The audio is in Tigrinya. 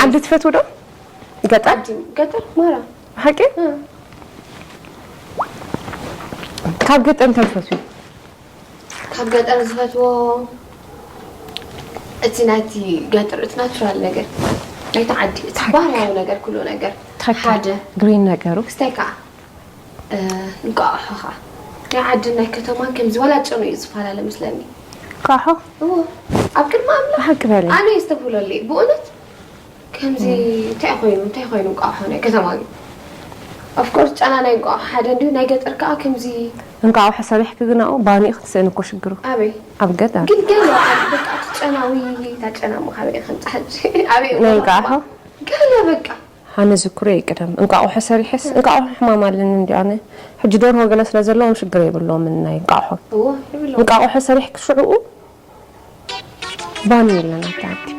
ዓዲ ትፈትዉ ዶ? ገጠር? ዓዲ ገጠር ማራ ሓቂ? ካብ ገጠር እንታይ ትፈትዉ? ካብ ገጠር ዝፈትዎ እቲ ናይቲ ገጠር እቲ ናቹራል ነገር ናይቲ ዓዲ እቲ ባህርያዊ ነገር ኩሉ ነገር ሓደ ግሪን ነገሩ ክስታይ ከዓ እ፣ እንቋቑሖ ከዓ ናይ ዓድን ናይ ከተማን ከምዚ ዋላ ጨኑ እዩ ዝፈላለ መስለኒ። እንቋቑሖ እዎ ኣብ ቅድሚ ኣምላኽ ሓቂ በሊ። ኣነ የስተብህለሉ ብእውነት ከምዚ እንታይ ኮይኑ እንታይ ኮይኑ እንቋቑሖ ናይ ከተማ ግን ኦፍኮርስ ጨና ናይ እንቋቑሖ ሓደ እንዲሁ ናይ ገጠር ከዓ ከምዚ እንቋቑሖ ሰሪሕኪ ግን ኣብኡ ባኒኡ ክትስእኒ እኮ ሽግሩ ኣበይ ኣብ ገጠር ግን ገለ በቃ እቲ ጨናዊ እታ ጨና ምካበይ ከምፃ ሕጂ ኣበይ ናይ እንቋቑሖ ገለ በቃ ኣነ ዝክሮ እዩ ቅደም እንቋቑሖ ሰሪሐስ እንቋቑሖ ሕማም ኣለኒ እንዲ ኣነ ሕጂ ደርሆ ገለ ስለ ዘለዎም ሽግር የብለዎም ናይ እንቋቑሖ እዎ ይብሎ እንቋቑሖ ሰሪሕኪ ሽዕኡ ባኒ የለን ኣብቲ ዓዲ